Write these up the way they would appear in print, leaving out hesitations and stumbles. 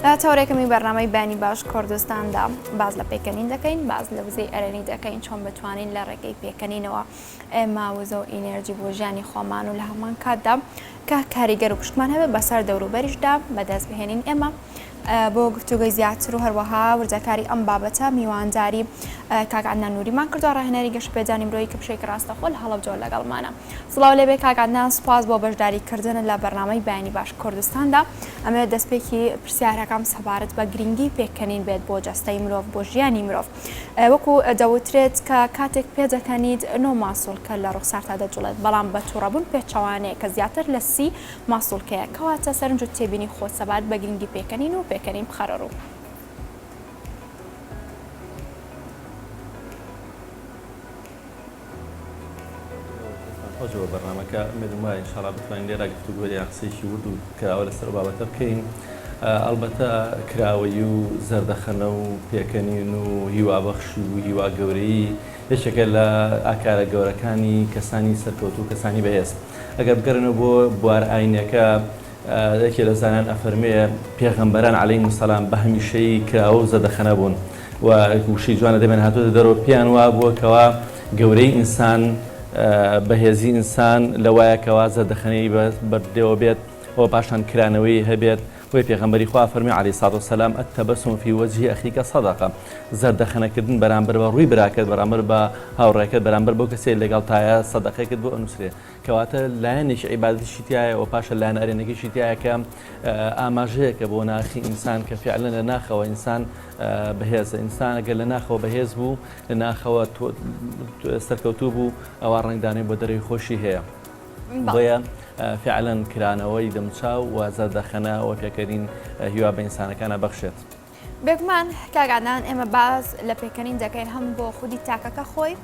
لە تەوەرێکەمی بەرنامەی بەیانی باش کوردستاندا باس لە پێکەنین دەکەین، باس لە وزەی ئەرێنی دەکەین، چۆن بتوانین لە ڕێگەی پێکەنینەوە ئێمە وزە و ئینێرجی بۆ ژیانی خۆمان و لە هەمان کاتدا کە کاریگەر و پشکمان هەبێت بەسەر دەوروبەریشدا بەدەست بهێنین. ئێمە بۆ گفتوگۆی زیاتر و هەروەها وردەکاری ئەم بابەتە میوانداری کاک عەدنان نوریمان کردووە، ڕاهێنەری گەشەپێدانی مرۆیی کە بەشێکی ڕاستەوخۆ لە هەڵەبجەوە لەگەڵمانە. سڵاو لێبێ کاک عەدنان، سوپاس بۆ بەشداری کردنت لە بەرنامەی بەیانی باش کوردستاندا. ئەمەوێت دەستپێکی پرسیارەکەم سەبارەت بە گرنگی پێکەنین بێت بۆ جەستەی مرۆڤ، بۆ ژیانی مرۆڤ. وەکو دەوترێت کە کاتێک پێدەکەنیت نۆ ماسوڵکە لە ڕوخسارتا دەجوڵێت، بەڵام بە توڕەبوون پێچەوانەیە کە زیاتر لە 30 ماسوڵکەیە. کەواتە سەرنج و تێبینی خۆت سەبارەت بە گرنگی پێکەنین و پێکەنین بخەرە ڕوو. خۆش بۆ بەرنامەکە ئومێدم وایە ئینشاڵا بتوانین لێرە گفتوگۆ یان قسەیەکی ورد و کراوە لەسەر ئەو بابەتە بکەین ئەڵبەتە کراوەیی و زەردەخەنە و پێکەنین و هیوابەخشی و هیوا گەورەیی یەکێکە لە ئاکارە گەورەکانی کەسانی سەرکەوتوو کەسانی بەهێز ئەگەر بگەڕێنەوە بۆ بوار ئاینەکە یەکێ لە زانایان ئەفەرموێ، پێغەمبەران علیهم السلام بە هەمیشەیی کراوە و زەردەخەنە بوون و وشەی جوان لە دەمیان هاتووەتە دەرەوە، پێیان وابووە کەوا گەورەی ئینسان، بەهێزی ئینسان لەوایە کەوا زەردەخەنەی بەردەوە بێت و پاشان کرانەوەی هەبێت، بۆیە پێغەمبەری خوا ئەفەرموێ علیە الصلوة والسلام، التبسم فی وجه اخیک صدقە، زەردەخەنەکردن بەرامبەر بە ڕووی براکەت، بەرامبەر بە هاوڕێکەت، بەرامبەر بەو کەسەی لەگەڵتایە سەدەقەیەکت بۆ ئەنووسرێ. کەواتە لایەنێکی عیبادەتیشی تیایە و پاشە لایەنە ئەرێنەکەیشی تیایە کە ئاماژەیەکە بۆ ناخی ئینسان کە فیعلەن لە ناخەوە ئینسان بەهێزە. ئینسان ئەگەر لە ناخەوە بەهێز بوو، لە ناخەوە سەرکەوتوو بوو، ئەوا ڕەنگدانەوەی بۆ دەرەوەی خۆشی هەیە. بۆیە فیعلەن کرانەوەی دەموچاو و زەردەخەنە و پێکەنین هیوا بە ئینسانەکان ئەبەخشێت. بێگومان کاک عەدنان ئێمە باس لە پێکەنین دەکەین هەم بۆ خودی تاکەکە خۆی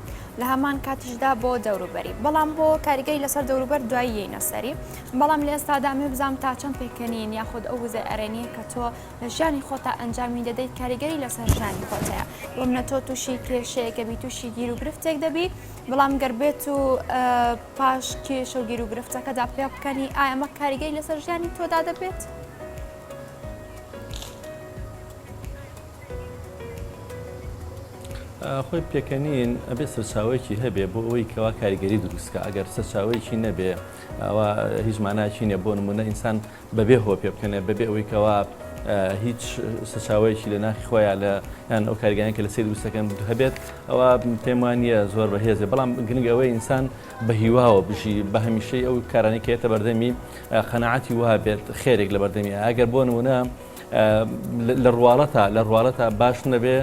لە هەمان کاتیشدا بۆ دەوروبەری بەڵام بۆ کاریگەری لەسەر دەوروبەر دوایی یەینە سەری بەڵام لە ئێستادا ئەمێ بزانم تا چەند پێکەنین یاخود ئەو وزە ئەرێنیە کە تۆ لە ژیانی خۆتا ئەنجامی دەدەیت کاریگەری لەسەر ژیانی خۆت هەیە بۆ منە تۆ تووشی کێشەیەکە بی تووشی گیر و گرفتێک دەبی بەڵام گەر بێت و پاش کێشە و گیر و گرفتەکەدا پێ بکەنی ئایا ئەمە کاریگەری لەسەر ژیانی تۆدا دەبێت؟ خۆی پێکەنین ئەبێ سەرچاوەیەکی هەبێ بۆ ئەوەی کەوا کاریگەری دروستکە ئەگەر سەرچاوەیەکی نەبێ ئەوە هیچ ماناکی نیە بۆ نمونە ئینسان بەبێ هۆ پێ بکەنێ بەبێ ئەوەی کەوا هیچ سەرچاوەیەکی لە ناخی خۆیان لە یان ئەو کاریگەریانە کە لە سەیر دروستەکەن هەبێت ئەوە پێم وان نییە زۆر بەهێزێ بەڵام گرنگ ئەوەی ئینسان بە هیواوە بژی بە هەمیشەی ئەو کارانەی کە یەتە بەردەمی قەناعەتی وها بێت خێرێک لە بەردەمی ئەگەر بۆ نمونە لە ڕواڵەتا لە ڕواڵەتا باش نەبێ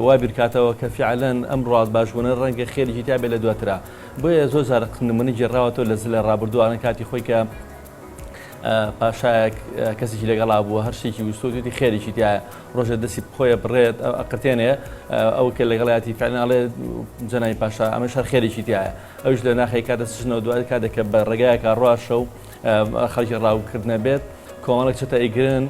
وا بیرکاتەوە کە فعلەن ئەم ڕواڵ باشبوونە ڕەنگە خێرێکی تیا بێت لە دواترا بۆیە زۆر جار نمونە گێڕاوەتەوە لە زلە ڕابردووانە کاتی خۆی کە پاشایەک کەسێکی لەگەڵا بووە هەر شتێکی ویستوویەتی خێرێکی تایە ڕۆژە دەستی خۆیە بڕێت ئەقرتێنێ ئەو کە لەگەڵیاتی فعلەن ئەڵێ جەنابی پاشا ئەمەش هەر خێرێکی تایە ئەویش لە ناخی کاتە سژنەوە دوای کاتێک کە بە ڕێگایەکە ڕوا شەو خەڵکی ڕاوکردنە بێت کۆمەڵێک چەتە ئەیگرن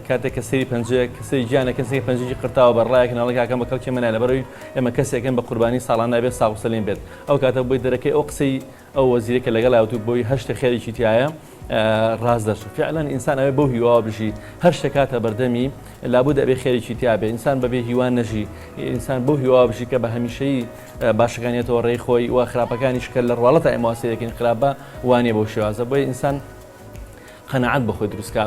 کاتێک کە سەیری پەنجەیەک کە سەیری گیانە کەسێک پەنجەیەکی قرتاوە بە ڕایەک ناڵێ کاکەم بە کەڵکی منە لەبەرەوەی ئێمە کەسێکن بە قوربانی ساڵان نابێت ساغ و سەلیم بێت ئەو کاتە بۆی دەرەکەی ئەو قسەی ئەو وەزیرەی کە لەگەڵ وتوو بۆی هەر شتێک خێرێکی تیایە ڕاست دەرچوو فعلا ئینسان ئەوێ بەو هیواوە بژی هەر شتێک هاتە بەردەمی لابد ئەبێ خێرێکی تیا بێ ئینسان بەبێ هیوا نەژی ئینسان بەو هیواوە بژی کە بە هەمیشەیی باشەکانیەتەوە ڕێی خۆی و خراپەکانیش کە لە ڕواڵەتا ئێمە وا سەیرەکەین خراپە وانیە بەو شێوازە بۆیە ئینسان قەناعەت بە خۆی دروست کا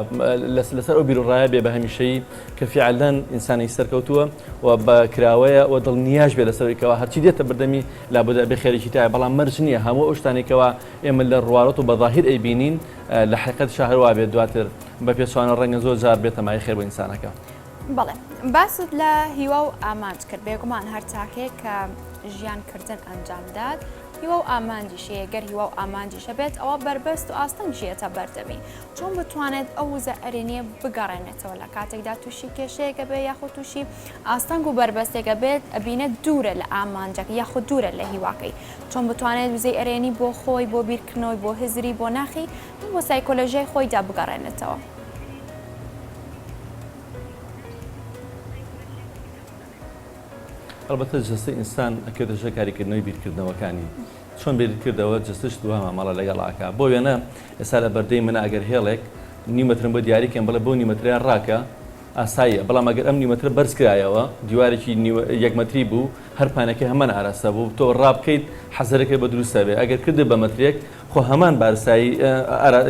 لەسەر ئەو بیروڕایە بێ بە هەمیشەیی کە فیعلەن ئینسانێکی سەرکەوتووە و بە کراوەیە و دڵنیاش بێ لەسەر کەوا هەرچی دێتە بەردەمی لابد ئەبێ خێرێکی تایە بەڵام مەرج نییە هەموو ئەو شتانەی کەوا ئێمە لە ڕواڵەت و بە ظاهیر ئەیبینین لە حەقیقەتیشا هەر وا بێت دواتر بە پێچەوانە ڕەنگە زۆر جار بێتە مایەی خێر بۆ ئینسانەکە. بەڵێ باست لە هیوا و ئامانج کرد بێگومان هەر تاکێک کە ژیان کردن ئەنجام دات هیوا و ئامانجیش هەیە، گەر هیوا و ئامانجیش هەبێت ئەوا بەربەست و ئاستەنگیش یەتە بەردەمی، چۆن بتوانێت ئەو وزە ئەرێنییە بگەڕێنێتەوە لە کاتێکدا تووشی کێشەیەک ئەبێت یاخود تووشی ئاستەنگ و بەربەستێک ئەبێت ئەبینێت دوورە لە ئامانجەکەی یاخود دوورە لە هیواکەی، چۆن بتوانێت وزەی ئەرێنی بۆ خۆی بۆ بیرکردنەوەی بۆ هزری بۆ ناخی بۆ سایکۆلۆژیای خۆیدا بگەڕێنێتەوە؟ ئەڵبەتە جەستەی ئینسان ئەکەوێتە ژێر کاریکردنەوەی بیرکردنەوەکانی چۆن بیرت کردەوە جەستەشت وا مامەڵە لەگەڵ ئەکا بۆ وێنە ئێستا لە بەردەی منە ئەگەر هێڵێک نیو مەترم بۆ دیاری کەن بڵێ بەو نیو مەترەیان ڕاکە. ئاساییە، بەڵام ئەگەر ئەم نیو مەترە بەرز کرایەوە، دیوارێکی نیوە یەک مەتری بوو، هەر پانەکەی هەمان ئاراستە بوو، تۆ ڕابکەیت حەزەرەکەی بە دروست ئەبێ، ئەگەر کردت بە مەترێک، خۆ هەمان بارسایی ئارا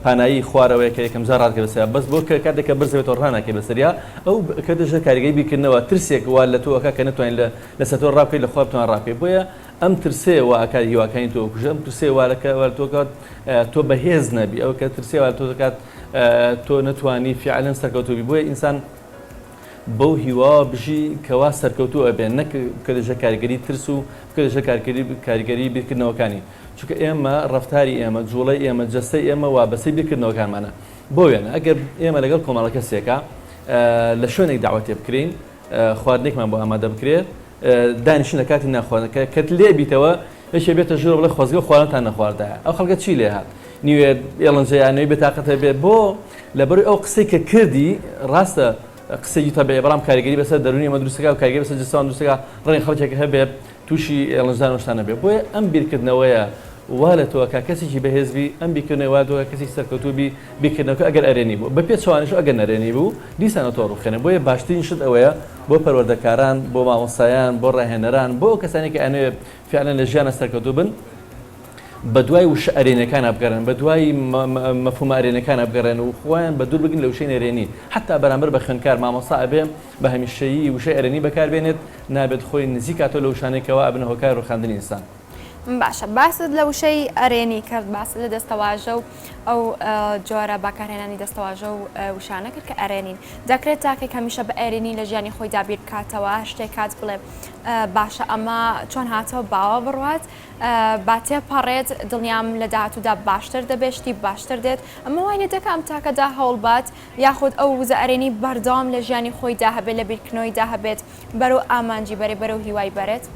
پانایی خوارەوەیە کە یەکەم جار ڕاتکە بەسەریا، بەس بۆ کە کاتێک کە بەرز ئەبێتەوە ڕاناکەی بەسەریا، ئەو کەوتە ژێر کاریگەری بیرکردنەوە، ترسێک وا لە تۆ ئەکا کە نەتوانی لە لەسەر تۆ ڕابکەیت لە خوار بتوان ڕابکەیت، بۆیە ئەم ترسەیە وا ئەکات هیواکانی تۆ ئەکوژێ، ئەم ترسەیە وا لە تۆ ئەکات تۆ بەهێز نەبی، ئەو کە ترسەیە وا لە تۆ دەکات تۆ نەتوانی فیعلەن سەرکەوتوو بی، بۆیە ئینسان بەو هیواوە بژی کەوا سەرکەوتوو ئەبێ نەک بکەوێتە ژێر کاریگەری ترس و بکەوێتە ژێر کاریگەری بیرکردنەوەکانی، چونکە ئێمە ڕەفتاری ئێمە، جوڵەی ئێمە، جەستەی ئێمە وابەستەی بیرکردنەوەکانمانە. بۆ وێنە ئەگەر ئێمە لەگەڵ کۆمەڵە کەسێکا لە شوێنێک دەعوەتێ بکرێین، خواردنێکمان بۆ ئامادە بکرێ، دانیشتن لە کاتی نان خواردن کە کەت لێ بیتەوە یەکێ بێتە ژوورەوە بڵێ خۆزگە خواردنتان نەخواردایە ئەو خەڵکە چی لێ هات نیوێ ئێڵنجە یان نوێی بێتاقەتە بێ بۆ لەبەروی ئەو قسەی کە کردی ڕاستە قسەی تەبیعی بەڵام کاریگەری بەسەر دەروونی ئێمە دروستەکە و کاریگەری بەسەر جەستەمان دروستەکە ڕەنگە خەڵکێک هەبێ تووشی ئێڵنجدان و شتانە بێ بۆیە ئەم بیرکردنەوەیە وا لە تۆ ئەکا کەسێکی بەهێز بی ئەم بیرکردنەوەیە وا لە تۆ ئەکا کەسێکی سەرکەوتوو بی بیرکردنەوەکە ئەگەر ئەرێنی بوو بە پێچەوانەشەوە ئەگەر نەرێنی بوو دیسانەوە تۆ ڕووخێنە بۆیە باشترین شت ئەوەیە بۆ پەروەردەکاران بۆ مامۆستایان بۆ ڕاهێنەران بۆ ئەو کەسانەی کە ئەیانەوێ فیعلەن لە ژیانا سەرکەوتوو بن بەدوای وشە ئەرێنیەکانا بگەڕێن بەدوای مەفهومە ئەرێنیەکانا بگەڕێن و خۆیان بەدوور بگرن لە وشەی نەرێنی حەتا بەرامبەر بە خوێندکار مامۆستا ئەبێ بە هەمیشەیی وشەی ئەرێنی بەکاربێنێت نابێت خۆی نزیک کاتەوە لە وشانەی کەوا ئەبنە هۆکاری ڕوخاندنی ئینسان. باشە باست لە وشەی ئەرێنی کرد باست لە دەستەواژە و ئەو جۆرە بەکارهێنانی دەستەواژە و وشانە کرد کە ئەرێنین دەکرێت تاکێک هەمیشە بە ئەرێنی لە ژیانی خۆیدا بیر بکاتەوە هەر شتێک هات بڵێ باشە ئەمە چۆن هاتەوە باوە بڕوات با تێپەڕێت دڵنیام لە داهاتوودا باشتر دەبێت شتی باشتر دێت ئەمە وای لێ دەکا ئەم تاکەدا هەوڵبات یاخود ئەو وزە ئەرێنی بەردەوام لە ژیانی خۆیدا هەبێت لە بیرکردنەوەیدا هەبێت بەرەو ئامانجی بەرێ بەرەو هیوای بەرێت.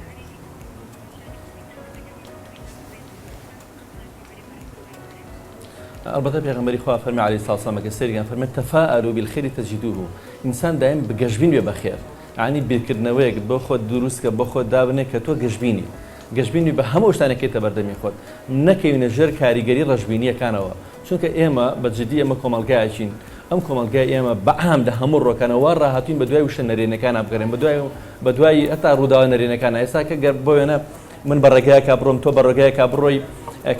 ئەڵبەتە پێغەمبەری خوا فەرمی عەلەیهی سڵاو سلام ئەگەر سەیری کەن فەرمی تفاءلوا بالخیر تجدوه ئینسان دایم گەشبین بێ بە خێر یانی بیرکردنەوەیەک بۆ خۆت دروست کە بۆ خۆت دابنێ کە تۆ گەشبینی گەشبین بی بە هەموو شتانێک کەیتە بەردەمی خۆت نەکەوینە ژێر کاریگەری ڕەشبینیەکانەوە چونکە ئێمە بە جدی ئێمە کۆمەڵگایەکین ئەم کۆمەڵگای ئێمە بە عام لە هەموو ڕۆکانەوە وا ڕاهاتوین بە دوای وشە نەرێنەکانا بگەڕێن بە دوای بە دوای هەتا ڕووداوە نەرێنەکانا ئێستا کە گەر بۆ وێنە من بە ڕێگایەکا بڕۆم تۆ بە ڕێگایەکا بڕۆی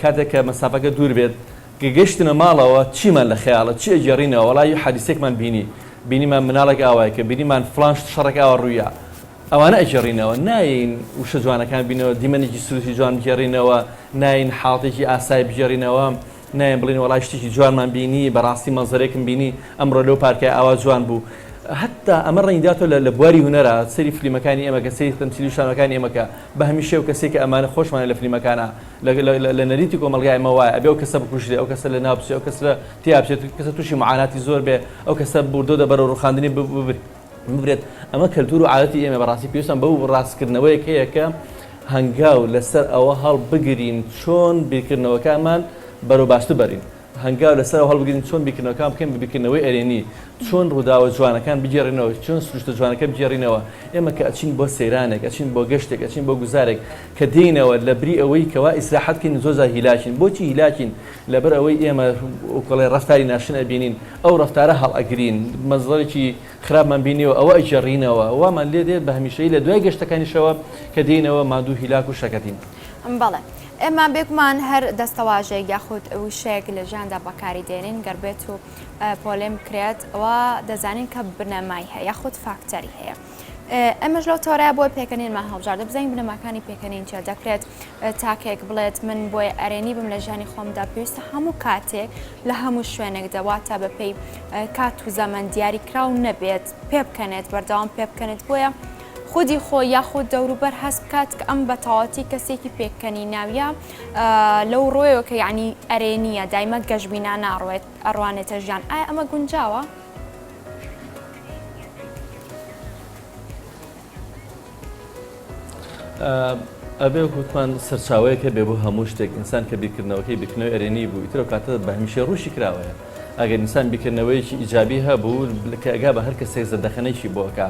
کاتێک کە مەسافەکە دوور بێت کە گەشتنە ماڵەوە چیمان لە خەیاڵە چی ئەگێڕینەوە وەڵایی حادیسێکمان بینی بینیمان مناڵێک ئاوای کرد بینیمان فڵان شت شەڕێک ئاوا ڕوویا ئەوانە ئەگێڕینەوە نایەین وشە جوانەکان بینەوە دیمەنێکی سروشتی جوان بگێڕینەوە نایەین حاڵەتێکی ئاسایی بگێڕینەوە نایەن بڵێن وەڵای شتێکی جوانمان بینی بەڕاستی مەنزەرێکم بینی ئەمڕۆ لەو پارکە ئاوا جوان بوو هەتا ئەمە ڕەنگی داتەوە لە بواری هونەرا سەیری فلیمەکانی ئێمە کە سەیری تەمسیلی و شانۆکانی ئێمە کە بە هەمیشە و کەسێک کە ئەمانە خۆشمانە لە فلیمەکانا لە نەریتی کۆمەڵگای ئێمە وایە ئەبێ ئەو کەسە بکوژرێ ئەو کەسە لە ناو بچێ ئەو کەسە تیا بچێت کەسە تووشی معاناتی زۆر بێ ئەو کەسە بردۆدە بەرەو ڕوخاندنی ببرێت ئەمە کەلتور و عادەتی ئێمە بەڕاستی پێویستمان بەو ڕاستکردنەوەیەک هەیە کە هەنگاو لەسەر ئەوە هەڵبگرین چۆن بیرکردنەوەکانمان بەرەو باشتر بەرین، هەنگاو لەسەر ئەوە هەڵبگرین چۆن بیرکردنەوەکان بکەین بە بیرکردنەوەی ئەرێنی، چۆن ڕووداوە جوانەکان بگێڕینەوە، چۆن سروشتە جوانەکە بگێڕینەوە. ئێمە کە ئەچین بۆ سەیرانێک، ئەچین بۆ گەشتێک، ئەچین بۆ گوزارێک، کە دێینەوە لەبری ئەوەی کەوا ئیسراحەت بکەین زۆر جار هیلاکین. بۆچی هیلاکین؟ لەبەر ئەوەی ئێمە وەکوڵێ ڕەفتاری ناشرین ئەبینین، ئەو ڕەفتارە هەڵئەگرین، مەنزەرێکی خراپمان بینیوە ئەوە ئەگێڕینەوە، وامان لێ دێت بە هەمیشەیی لە دوای گەشتەکانیشەوە کە دێینەوە ماندوو هیلاک و شەکەتین. بەڵێ ئێمە بێگومان هەر دەستەواژەیەک یاخود وشەیەک لە ژیاندا بەکاری دێنین گەر بێت و پۆلێن بکرێت ئەوە دەزانین کە بنەمای هەیە یاخود فاکتەری هەیە. ئێمەش لەو تەوەرەیە بۆیە پێکەنینمان هەڵبژاردە بزانین بنەماکانی پێکەنین چیە دەکرێت تاکێک بڵێت من بۆیە ئەرێنی بم لە ژیانی خۆمدا پێویستە هەموو کاتێک لە هەموو شوێنێکدا واتە بەپێی کات و زەمەن دیاریکراو نەبێت پێ بکەنێت بەردەوام پێ بکەنێت بۆیە خودی خۆی یاخود دەوروبەر هەست بکات کە ئەم بەتەواتی کەسێکی پێکەنی ناویە لەو ڕۆیەوە کە یعنی ئەرێنیە دایمە گەشببینە ناڕوێت ئەڕوانێتە ژیان ئایا ئەمە گونجاوە؟ ئەبێ وەک وتمان سەرچاوەیەک هەبێ بۆ هەموو شتێک ئینسان کە بیرکردنەوەکەی بیرکردنەوەی ئەرێنی بوو ئیتر ئەو کاتە بە هەمیشە ڕووشی کراوەیە ئەگەر ئینسان بیرکردنەوەیەکی ئیجابی هەبوو کە ئەگا بە هەر کەسێک زەردەخەنەیەکی بۆ ئەکا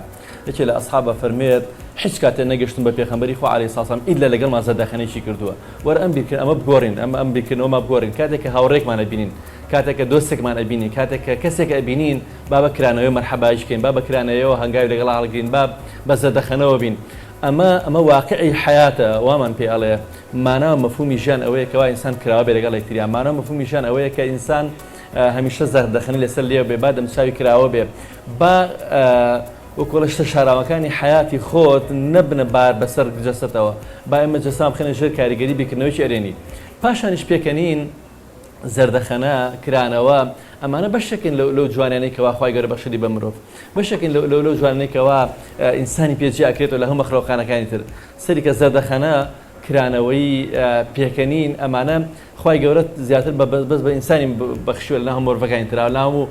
یەکێ لە ئەسحاب ئەفەرموێت هیچ کاتێ نەگەشتم بە پێخەمبەری خوا عەلەیهی سڵاو ئیلا لەگەڵما زەردەخەنەیەکی کردووە وەرە ئەم بیرکردن ئەمە بگۆڕین ئەم ئەم بیرکردنەوەمان بگۆڕین کاتێک کە هاوڕێکمان ئەبینین. کاتێک کە دۆستێکمان ئەبینین، کاتێک کە کەسێک ئەبینین، با بە کرانەوەی مەرحەبایش بکەین، با بە کرانەوەیەوە هەنگاوی لەگەڵا هەڵگرین، با بە زەردەخەنەوە بین. ئەمە ئەمە واقعی حەیاتە وامان پێ ئەڵێ. مانا و مەفهومی ژیان ئەوەیە کەوا ئینسان کراوە بێ لەگەڵ یەکتریا. مانا و مەفهومی ژیان ئەوەیە کە ئینسان هەمیشە زەردەخەنەی لەسەر لێو بێ، با دەمچاوی کراوە بێ، با وەکو ئەڵێ شتە شاراوەکانی حەیاتی خۆت نەبنە بار بەسەر جەستەتەوە. با ئێمە جەستەمان بخەینە ژێر کاریگەری بیرکردنەوەیەکی ئەرێنی. پاشانیش پێکەنین. زەردەخەنە، کرانەوە، ئەمانە بەشێکن لەو لەو جوانیانەی کەوا خوای گەورە بەخشیدی بە مرۆڤ. بەشێکن لەو لەو لەو جوانیانەی کەوا ئینسانی پێ جیا ئەکرێتەوە لە هەموو مەخلوقانەکانی تر. سەیری کە زەردەخەنە، کرانەوەی، پێکەنین، ئەمانە خوای گەورە زیاتر بە بەس بە ئینسانی بەخشیوە لەناو هەموو مرۆڤەکانی ترا، لەناو هەموو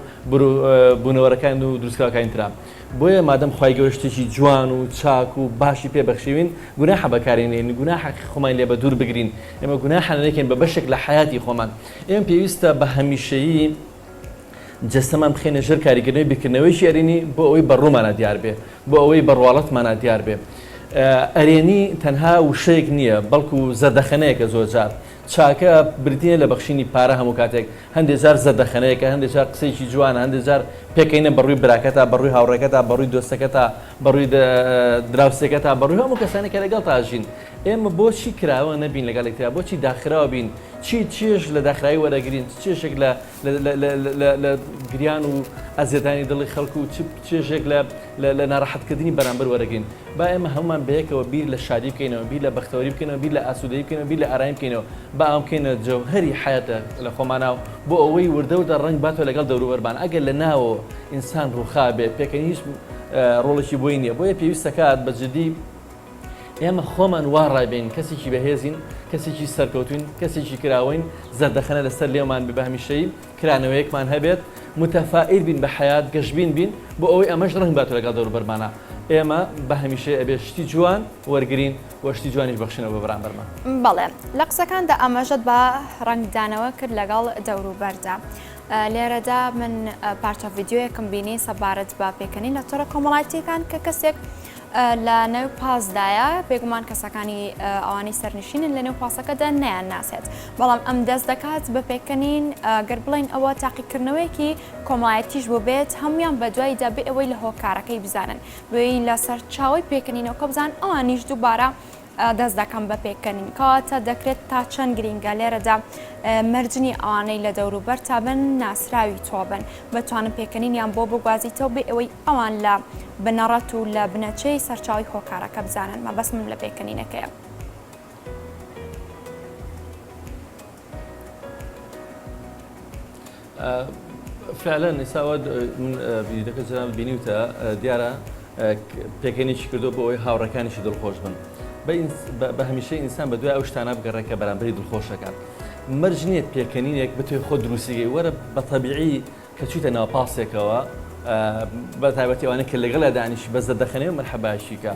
بوونەوەرەکان و دروستکراوەکانی ترا. بۆیە مادەم خوای گەورە شتێکی جوان و چاک و باشی پێ بەخشیوین، گوناحە بەکاری نەینین، گوناحە خۆمانی لێ بەدوور بگرین، ئێمە گوناحە نەکەین بە بەشێک لە حەیاتی خۆمان. ئێمە پێویستە بە هەمیشەیی جەستەمان بخەینە ژێر کاریگەریی بیرکردنەوەیەکی ئەرێنی بۆ ئەوەی بە ڕوومانا دیار بێ، بۆ ئەوەی بە ڕواڵەتمانا دیار بێ. ئەرێنی تەنها وشەیەک نییە، بەڵکو زەردەخەنەیەکە زۆرجار. چاکە بریتی نییە لە بەخشینی پارە هەموو کاتێک، هەندێ جار زەردەخەنەیەکە، هەندێ جار قسەیەکی جوانە، هەندێ جار پێکەینە بە ڕووی براکەتا، بە ڕووی هاوڕێکەتا، بە ڕووی دۆستەکەتا، بە ڕووی دراوسێکەتا، بە ڕووی هەموو کەسانێک کە لەگەڵتا ئەژین. ئێمە بۆچی کراوە نەبین لەگەڵ یەکترا؟ بۆچی داخراو بین؟ چی چێژ لە داخراوی وەرەگرین؟ چ چێژێک لە لە گریان و ئەزیەتدانی دڵی خەڵک و چ چێژێک لە لە ناڕەحەتکردنی بەرامبەر وەرەگرین؟ با ئێمە هەموومان بەیەکەوە بیر لە شادی بکەینەوە، بیر لە بەختەوەری بکەینەوە، بیر لە ئاسوودەیی بکەینەوە، بیر لە ئارامی بکەینەوە. با ئەمە بکەینە جەوهەری حەیات لە خۆمانا و بۆ ئەوەی وردە وردە ڕەنگ باتەوە لەگەڵ دەوروبەرمان. ئەگەر لە ناوەوە ئینسان ڕووخابێ، پێکەنین هیچ ڕۆڵێکی بۆی نییە. بۆیە پێویست دەکات بە جدی ئێمە خۆمان وا ڕایبێنین کەسێکی بەهێزین، کەسێکی سەرکەوتووین، کەسێکی کراوەین، زەردەخەنە لەسەر لێومان بێ بە هەمیشەیی، کرانەوەیەکمان هەبێت، متفائیل بین بە حەیات، گەشبین بین، بۆ ئەوەی ئەمەش ڕەنگ باتەوە لەگەڵ دەوروبەرمانا. ئێمە بە هەمیشەیی ئەبێ شتی جوان وەرگرین و شتی جوانیش بەخشینەوە بە بەرامبەرمان. بەڵێ. لە قسەکاندا ئاماژەت بە ڕەنگدانەوە کرد لەگەڵ دەوروبەردا. لێرەدا من پارچە ڤیدیۆیەکم بینی سەبارەت بە پێکەنین لە تۆڕە کۆمەڵایەتییەکان کە کەسێک لە نێو پاسدایە، بێگومان کەسەکانی ئەوانەی سەرنشینن لە نێو پاسەکەدا نەیان ناسێت، بەڵام ئەم دەست دەکات بە پێکەنین، گەر بڵێین ئەوە تاقیکردنەوەیەکی کۆمەڵایەتیش بووبێت، هەموویان بەدوایدا بێ ئەوەی لە هۆکارەکەی بزانن، بێ لە سەرچاوەی پێکەنینەوەکە بزانن، ئەوانیش دووبارە دەست دەکەم بە پێکەنین. کەواتە دەکرێت تا چەند گرینگە لێرەدا مەرج نییە ئەوانەی لە دەوروبەرتا بن ناسراوی تۆ بن بتوانن پێکەنینیان بۆ بگوازیتەوە بێ ئەوەی ئەوان لە بنەڕەت و لە بنەچەی سەرچاوەی هۆکارەکە بزانن مەبەستم لە پێکەنینەکەیە. فعلا ئێستا ئەوە من ڤیدیۆکە جەنابت بینیوتە دیارە پێکەنیشی کردو بۆ ئەوەی هاوڕێکانیشی دڵخۆش بن بە هەمیشە ئینسان بە دوای ئەو شتانە بگەڕێ کە بەرامبەری دڵخۆشەکات مەرج نییە پێکەنینێک بتوێ خۆ دروستیگەی وەرە بە تەبیعی کە چوویتە ناو پاسێکەوە بە تایبەتی ئەوانە کە لەگەڵیا دانیشی بە زەردەخەنەی و مەرحەبایشی کە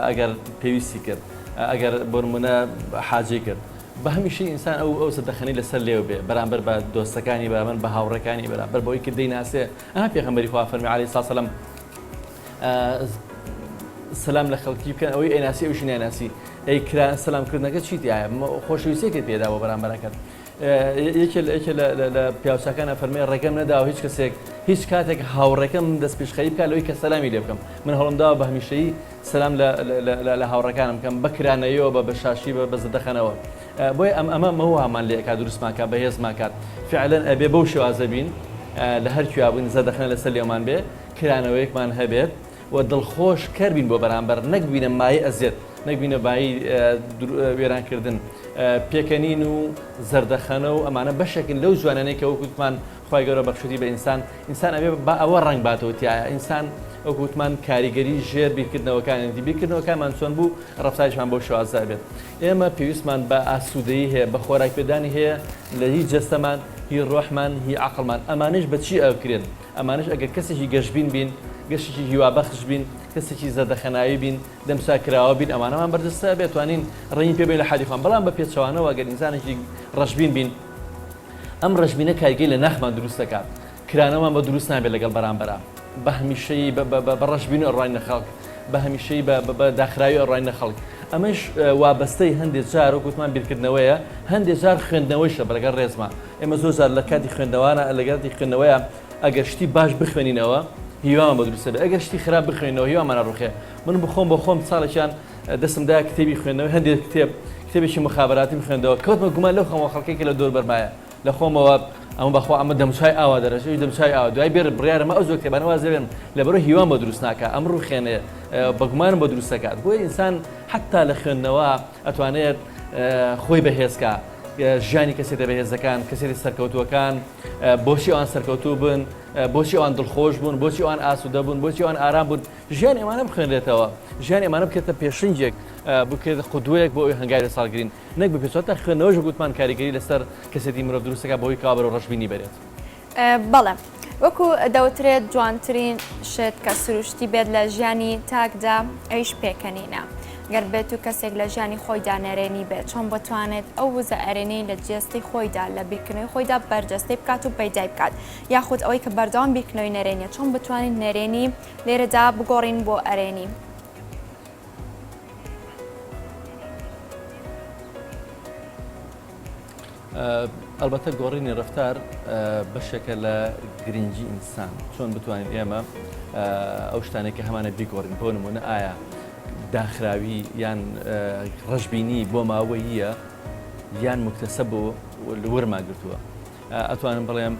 ئەگەر پێویستی کرد ئەگەر بۆ نمونە حاجەی کرد بە هەمیشەی ئینسان ئەو ئەو زەردەخەنەی لەسەر لێو بێ بەرامبەر بە دۆستەکانی بەرامبەر بە هاوڕێکانی بەرامبەر بەوەی کە دەیناسێ ئەها پێغەمبەری خوا فەرمی عەلەیهی سڵات سەلام سەلام لە خەڵکی بکەن ئەوەی ئەیناسی ئەوشی نایناسی ئەی کرا سەلام کردنەکە چی تایە خۆشەویستیەکەت پێدا بۆ بەرامبەرەکەت یەکێ لە یەکێ لە پیاوچاکان ئەفەرمێ ڕێگەم نەداوە هیچ کەسێک هیچ کاتێک هاوڕێکەم دەستپێشخەری بکات لەوەی کە سەلامی لێ بکەم من هەوڵم داوە بە هەمیشەیی سەلام لە هاوڕێکانم بکەم بە کرانەیەوە بە بەشاشی بە زەردەخەنەوە بۆیە ئەم ئەمە مەوامان لێ ئەکات دروستمان کات بەهێزمان کات فعلەن ئەبێ بەو شێوازە بین لە هەر کوێ بووین زەردەخەنە لەسەر لێومان بێ کرانەوەیەکمان هەبێت و دڵخۆش کەر بین بۆ بەرامبەر نەک ببینە مایەی ئەزیەت نەک بینە بایی وێرانکردن پێکەنین و زەردەخەنە و ئەمانە بەشێکن لەو جوانانەی کە وەک وتمان خوای گەورە بەخشوتی بە ئینسان ئینسان ئەبێ با ئەوە ڕەنگ باتەوە تیایا ئینسان وەک وتمان کاریگەری ژێر بیرکردنەوەکانیەتی بیرکردنەوەکانمان چۆن بوو ڕەفتاریشمان بەو شێوازە ئەبێت ئێمە پێویستمان بە ئاسوودەیی هەیە بە خۆراک پێدانی هەیە لە هی جەستەمان هی ڕۆحمان هی عەقڵمان ئەمانەیش بە چی ئەکرێن ئەمانەش ئەگەر کەسێکی گەشبین بین، گەشێکی هیوابەخش بین، کەسێکی زەردەخەناوی بین، دەمچاو کراوە بین، ئەمانەمان بەرجەستە ئەبێت، توانین ڕەنگی پێ بەین لە حالی خۆمان. بەڵام بە پێچەوانەوە ئەگەر ئینسانێکی ڕەشبین بین، ئەم ڕەشبینە کاریگەری لە ناخمان دروست دەکات، کرانەوەمان بە دروست نابێت لەگەڵ بەرامبەرا، بە هەمیشەیی بە ڕەشبینی ئەڕوانینە خەڵک، بە هەمیشەیی بە داخراوی ئەڕوانینە خەڵک. ئەمەش وابەستەی هەندێ جار وەک وتمان بیرکردنەوەیە، هەندێ جار خوێندنەوەیشە بە لەگەڵ ڕێزما. ئێمە زۆر جار لە کاتی خوێندنەوانە لە کاتی خوێندنەوەیە ئەگەر شتی باش بخوێنینەوە هیوامان بۆ دروست دەبێت، ئەگەر شتی خراپ بخوێنینەوە هیوامان ئەڕوخێ. من بخۆم بۆ خۆم ساڵێکیان دەستم دا کتێبی خوێندنەوەی هەندێک کتێب، کتێبێکی موخابەراتیم خوێندەوە، کەوتمە گومان لەو خەمە خەڵکەی کە لە دەوروبەرمایە. لە خۆمەوە ئەمە بەخوا ئەمە دەموچاوی ئاوا دەرەچێ ئەویش دەموچاوی ئاوا دوای بێر بڕیارەمە ئەو زۆر کتێبانە واز لێبێنم لەبەرئەوە هیوام بۆ دروست ناکا ئەم ڕوخێنێ بە گومانم بۆ دروست دەکات بۆیە ئینسان حەتا لە خوێندنەوە ئەتوانێت خۆی بەهێز کا ژیانی کەسێتە بەهێزەکان کەسێتی سەرکەوتووەکان بۆچی ئەوان سەرکەوتوو بن بۆچی ئەوان دڵخۆش بوون بۆچی ئەوان ئاسوودە بوون بۆچی ئەوان ئارام بوون ژیانی ئەمانە بخوێنرێتەوە ژیانی ئەمانە بکرێتە پێشنگێک بکرێتە قودوەیەک بۆ ئەوی هەنگاوی لە ساڵگرین نەک بە پێچەوانە تا خوێندنەوەش وەک وتمان کاریگەری لەسەر کەسێتی مرۆڤ دروست دەکات بەهۆی کەوا بەرەو ڕەشبینی بەرێت. بەڵێ وەکو دەوترێت جوانترین شت کە سروشتی بێت لە ژیانی تاکدا ئەویش پێکەنینە. گەر بێت و کەسێک لە ژیانی خۆیدا نەرێنی بێت چۆن بتوانێت ئەو وزە ئەرێنی لە جەستەی خۆیدا لە بیرکردنەوەی خۆیدا بەرجەستەی بکات و پەیدای بکات یاخود ئەوەی کە بەردەوام بیرکردنەوەی نەرێنیە چۆن بتوانین نەرێنی لێرەدا بگۆڕین بۆ ئەرێنی؟ ئەلبەتە گۆڕینی ڕەفتار بەشێکە لە گرنگی ئینسان چۆن بتوانین ئێمە ئەو شتانێک کە هەمانە بیگۆڕین بۆ نمونە ئایا داخراوی یان ڕەشبینی بۆ ماوەییە یان مکتەسە بۆ وەرما گرتووە ئەتوانم بڵێم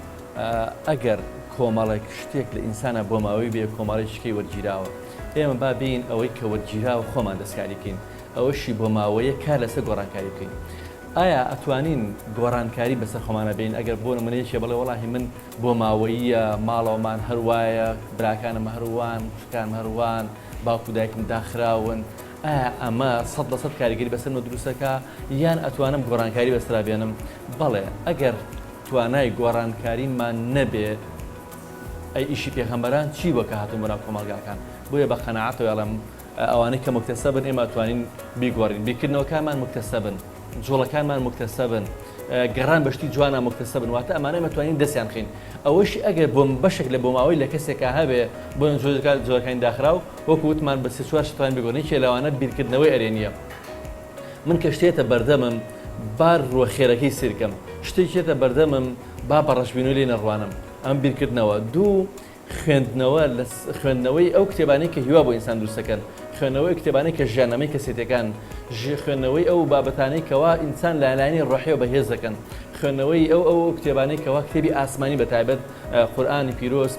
ئەگەر کۆمەڵێک شتێک لە ئینسانە بۆ ماوەی بێ کۆمەڵی شکەی وەرگیراوە ئێمە با بین ئەوەی کە وەرگیراوە خۆمان دەستکاری بکەین ئەوەشی بۆ ماوەیە کار لەسەر گۆڕانکاری بکەین ئایا ئەتوانین گۆڕانکاری بەسەر خۆمانە بین ئەگەر بۆ نمونە یەکێ بڵێ وەڵاهی من بۆ ماوەییە ماڵەوەمان هەروایە براکانم هەروان خوشکانم هەروان باوک و دایکم داخراون ئایا ئەمە 100% کاریگەری بەسەر منەوە دروست دەکا یان ئەتوانم گۆڕانکاری بەسەرا بێنم؟ بەڵێ ئەگەر توانای گۆڕانکاریمان نەبێ ئەی ئیشی پێغەمبەران چی بووە کە هاتوون بۆ ناو کۆمەڵگاکان؟ بۆیە بە قەناعەتەوە ئەڵێم ئەوانەی کە موکتەسەبن ئێمە ئەتوانین بیگۆڕین، بیرکردنەوەکانمان موکتەسەبن، جوڵەکانمان موکتەسەبن، گەڕان بە شتی جوانا موکتەسەبن، واتە ئەمانە ئێمە توانین دەستیان بخەین. ئەوەشی ئەگەر بۆ بەشێک لە بۆماوەی لە کەسێکا هەبێ بۆ جۆرەکانی داخراو وەکو وتمان بە سێ چوار شت توانین بیگۆڕین، یەکێ لەوانە بیرکردنەوەی ئەرێنییە. من کە شتێتە بەردەمم با ڕووە خێرەکەی سەیر کەم، شتێک یەتە بەردەمم با بە ڕەشبینی لێی نەڕوانم، ئەمە بیرکردنەوە. دوو، خوێندنەوە لە خوێندنەوەی ئەو کتێبانەی کە هیوا بۆ ئینسان دروست دەکەن، خوێندنەوەی ئەو کتێبانەی کە ژیاننامەی کەسێتیەکان، خوێندنەوەی ئەو بابەتانەی کەوا ئینسان لە لایەنی ڕۆحیەوە بەهێز دەکەن، خوێندنەوەی ئەو ئەو کتێبانەی کەوا کتێبی ئاسمانی بە تایبەت قورئانی پیرۆز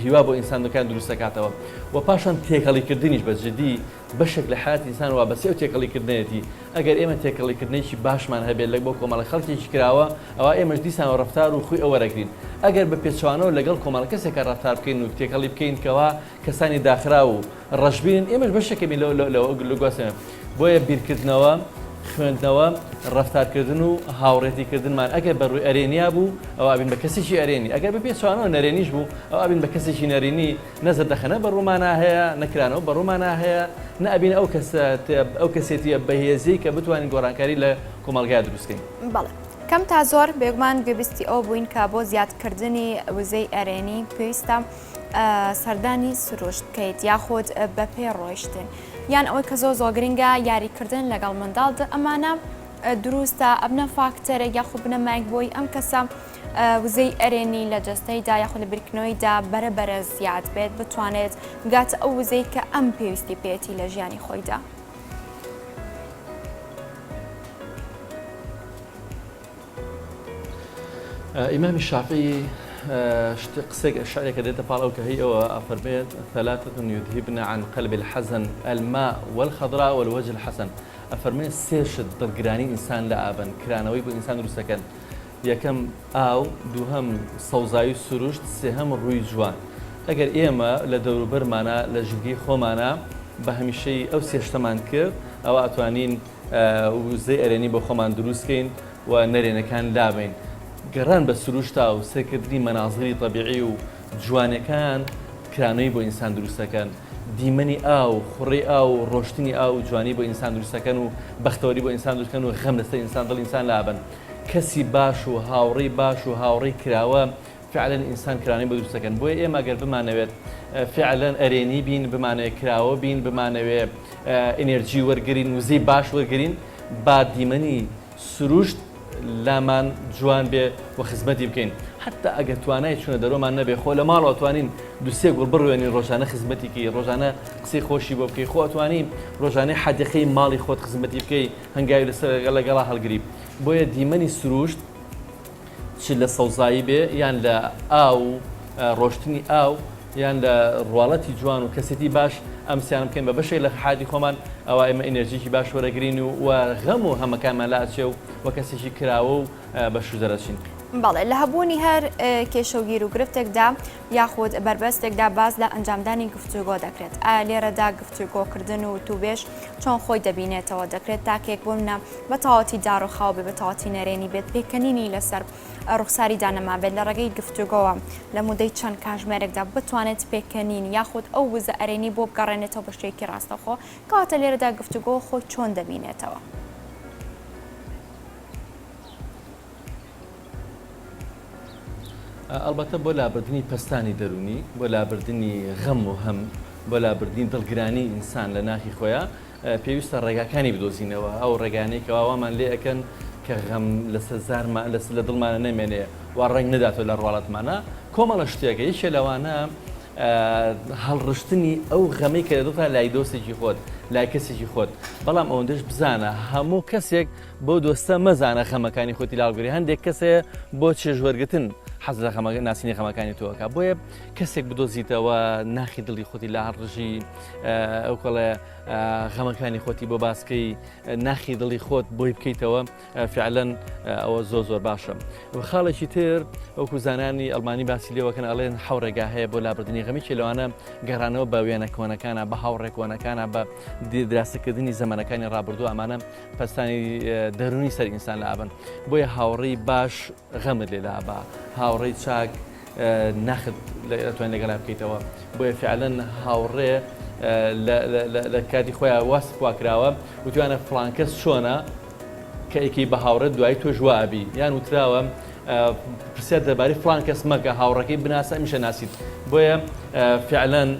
هیوا بۆ ئینسانەکان دروست دەکاتەوە و پاشان تێکەڵیکردنیش بە جدی بەشێک لە حەیاتی ئینسان وابەستەی ئەو تێکەڵیکردنەیەتی، ئەگەر ئێمە تێکەڵیکردنێکی باشمان هەبێت لە بۆ کۆمەڵە خەڵکێکی کراوە، ئەوا ئێمەش دیسانەوە ڕەفتار و خوی ئەو وەرەگرین. ئەگەر بە پێچەوانەوە لەگەڵ کۆمەڵە کەسێکا ڕەفتار بکەین و تێکەڵی بکەین کەوا کەسانی داخراو و ڕەشبینن، ئێمەش بەشێکەبین لەو لە گواستنەوە. بۆیە بیرکردنەوە، خوێندنەوە، ڕەفتارکردن و هاوڕێتی کردنمان ئەگەر بە ڕووی ئەرێنیا بوو، ئەوا ئەبین بە کەسێکی ئەرێنی، ئەگەر بە پێچەوانەوە نەرێنیش بوو، ئەوا ئەبین بە کەسێکی نەرێنی. نە زەردەخەنە بە ڕوومانا هەیە، نە کرانەوە بە ڕوومانا هەیە، نە ئەبین ئەو کەسە ئەو کەسێتییە بەهێزەی کە بتوانین گۆڕانکاری لە کۆمەڵگایا دروست کەین. بەڵێ. کەم تا زۆر بێگومان گوێبیستی ئەوە بووین کە بۆ زیادکردنی وزەی ئەرێنی پێویستە سەردانی سروشت بکەیت یاخود بە پێ ڕۆیشتن یان ئەوەی کە زۆر زۆر گرنگە یاریکردن لەگەڵ منداڵدا ئەمانە دروستە ئەبنە فاکتەرێک یاخود بنەمایەک بۆی ئەم کەسە وزەی ئەرێنی لە جەستەیدا یاخود لە بیرکردنەوەیدا بەرە بەرە زیاد بێت بتوانێت بگاتە ئەو وزەی کە ئەم پێویستی پێیەتی لە ژیانی خۆیدا. ئیمامی شافعی قسێک شعرێکە دێتە پاڵ ئەو کە هی ئەوە ئەفەرمێت ثلاثة يذهبن عن قلب الحزن الماء والخضراء والوجه الحسن ئەفەرمێ سێ شت دڵگرانی ئینسان لە ئابن کرانەوەی بۆ ئینسان دروستەکەن یەکەم ئاو، دووهەم سەوزایی و سروشت، سێهەم ڕووی جوان. ئەگەر ئێمە لە دەوروبەرمانا، لە ژینگەی خۆمانا بە هەمیشەیی ئەو سێ شتەمان کرد، ئەوا ئەتوانین وزەی ئەرێنی بۆ خۆمان دروست کەین و نەرێنەکان لابەین. گەڕان بە سروشتا و سەیرکردنی مەنازری تەبیعی و جوانیەکان کرانەوەی بۆ ئینسان دروست دەکەن. دیمەنی ئاو، خوڕەی ئاو و ڕۆشتنی ئاو جوانی بۆ ئینسان دروست دەکەن و بەختەوەری بۆ ئینسان دروست دەکەن و غەم لەسەر ئینسان، دڵی ئینسان لابەن. کەسی باش و هاوڕێی باش و هاوڕێی کراوە. فعلەن ئینسان کرانەی بۆ دروست دەکەن بۆیە ئێمە گەر بمانەوێت فعلەن ئەرێنی بین بمانەوێت کراوە بین بمانەوێ ئینێرجی وەرگرین وزەی باش وەرگرین با دیمەنی سروشت لامان جوان بێ و خزمەتی بکەین حتا ئەگەر توانای چونە دەرۆمان نەبێ خۆ لە ماڵەوە توانین دوسێ گوڵ بڕوێنین ڕۆژانە خزمەتی کەی ڕۆژانە قسەی خۆشی بۆ بکەی خۆ ئەتوانی ڕۆژانەی حەدیقەی ماڵی خۆت خزمەتی بکەی هەنگاوی لەسەر لەگەڵا هەڵگری بۆیە دیمەنی سروشت چ لە سەوزایی بێ یان لە ئاو و ڕۆشتنی ئاو یان لە ڕواڵەتی جوان و کەسێتی باش ئەم سیانە بکەین بە بەشێک لە حیاتی خۆمان ئەوا ئێمە ئینێرجیکی باش وەرەگرین و و غەم و هەمەکانمان لا ئەچێ و وە کەسێکی کراوە و بە شوو دەرەچین. بەڵێ لە هەبوونی هەر کێشە و گیر و گرفتێکدا یاخود بەربەستێکدا باس لە ئەنجامدانی گفتوگۆ دەکرێت ئایا لێرەدا گفتوگۆکردن و وتوبێژ چۆن خۆی دەبینێتەوە دەکرێت تاکێک بۆ منە بە تەواوەتی داڕوخاو بێ بە تەواوەتی نەرێنی بێت پێکەنینی لەسەر ڕوخساری دانەمابێت لە ڕێگەی گفتوگۆوە لە مودەی چەند کاژمێرێکدا بتوانێت پێکەنین یاخود ئەو وزە ئەرێنی بۆ بگەڕێنێتەوە بە شێوەیەکی ڕاستەوخۆ کەواتە لێرەدا گفتوگۆ خۆی چۆن دەبینێتەوە؟ ئەڵبەتە بۆ لابردنی پەستانی دەروونی، بۆ لابردنی غەم و هەم، بۆ لابردنی دڵگرانی ئینسان لە ناخی خۆیا، پێویستە ڕێگاکانی بدۆزینەوە، ئەو ڕێگانەی کەوا وامان لێ ئەکەن کە غەم لەسەر زارمان لەسەر لە دڵمانە نەمێنێ و ڕەنگ نەداتەوە لە ڕواڵەتمانا، کۆمەڵە شتێکە، یەکێ لەوانە هەڵڕشتنی ئەو غەمەی کە لە دڵتا لای دۆستێکی خۆت، لای کەسێکی خۆت، بەڵام ئەوەندەش بزانە هەموو کەسێک بەو دۆستە مەزانە خەمەکانی خۆتی لا هەڵگری، هەندێک کەس هەیە بۆ چێژوەرگرتن حەز لە خەمە ناسینی خەمەکانی تۆ ئەکا، بۆیە کەسێک بدۆزیتەوە ناخی دڵی خۆتی لا هەڵڕژی، ئەو کەڵێ غەمەکانی خۆتی بۆ باسکەی ناخی دڵی خۆت بۆی بکەیتەوە فعلەن ئەوە زۆر زۆر باشە و خاڵێکی تر وەکو زانانی ئەڵمانی باسی لێوەکەن ئەڵێن حەو ڕێگا هەیە بۆ لابردنی غەمیکی لەوانە گەڕانەوە بە وێنە کۆنەکانە بە هاوڕێ کۆنەکانە بە دراسەکردنی زەمەنەکانی ڕابردوو ئەمانە پەستانی دەروونی سەر ئینسان لابن بۆیە هاوڕێی باش غەمت لێ لابا هاوڕێی چاک ناخت ئەتوانی لەگەڵا بکەیتەوە بۆیە فعلەن هاوڕێ لە کاتی خۆیان واسف وا کراوە وتوانە فڵان کەس چۆنە کە ئەیکەی بە هاوڕێت دوایی تۆش وا ئەبی یان وتراوە پرسیار دەربارەی فڵان کەس مەکە هاوڕەکەی بناسە ئەمیشە ناسیت بۆیە فعلەن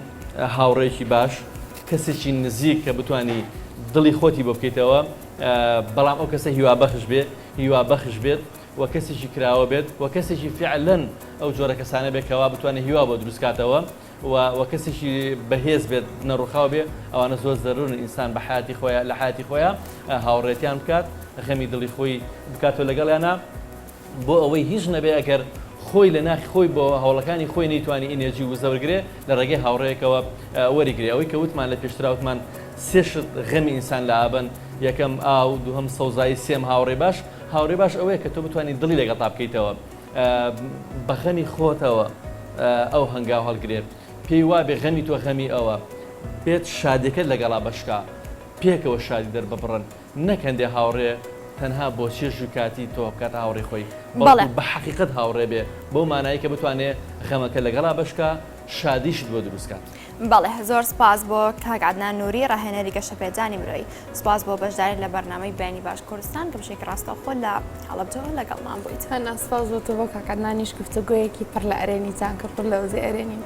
هاوڕێکی باش کەسێکی نزیک کە بتانی دڵی خۆتی بۆ بکەیتەوە بەڵام ئەو کەسە هیوابەخش بێ هیوابەخش بێت و کەسێکی کراوە بێت و کەسێکی فعلەن ئەو جۆرە کەسانە بێت کەوا بتوانێت هیوا بۆ دروست کاتەوە و و کەسێکی بەهێز بێت نەڕوخاو بێ ئەوانە زۆر زەرورن ئینسان بە حیاتی خۆیان لە حیاتی خۆیان هاوڕێتیان بکات غەمی دڵی خۆی بکاتەوە لەگەڵیانە بۆ ئەوەی هیچ نەبێ ئەگەر خۆی لە ناخی خۆی بۆ هەوڵەکانی خۆی نەیتوانی ئینێرجی وزە وەرگرێ لە ڕێگەی هاوڕێیەکەوە وەریگرێ ئەوەی کە وتمان لە پێشترا وتمان سێ شت غەمی ئینسان لابەن یەکەم ئاو دووهەم سەوزایی سێم هاوڕێی باش هاوڕێی باش ئەوەیە کە تۆ بتوانی دڵی لەگەڵتا بکەیتەوە بە غەمی خۆتەوە ئەو هەنگاو هەڵگرێ پێی وابێ غەمی تۆ غەمی ئەوە بێت شادیەکەت لەگەڵا بەشکا پێکەوە شادی دەرببڕن نەک هەندێ هاوڕێ تەنها بۆ چێژ و کاتی تۆ بکاتە هاوڕێی خۆی بەڵێ. بەڵکو بە حەقیقەت هاوڕێ بێ بەو مانایەی کە بتوانێ غەمەکە لەگەڵا بەشکا شادیشت بۆ دروست کات. بەڵێ زۆر سپاس بۆ کاک عەدنان نوری ڕاهێنەری گەشەپێدانی مرۆیی سپاس بۆ بەشداری لە بەرنامەی بەیانی باش کوردستان کە بەشێکی ڕاستەوخۆ لە هەڵەبجەوە لەگەڵمان بوویت. هەنا سپاس بۆ تۆ بۆ کاک عەدنانیش گفتوگۆیەکی پڕ لە ئەرێنیتان کرد پڕ لە وزەی ئەرێنی.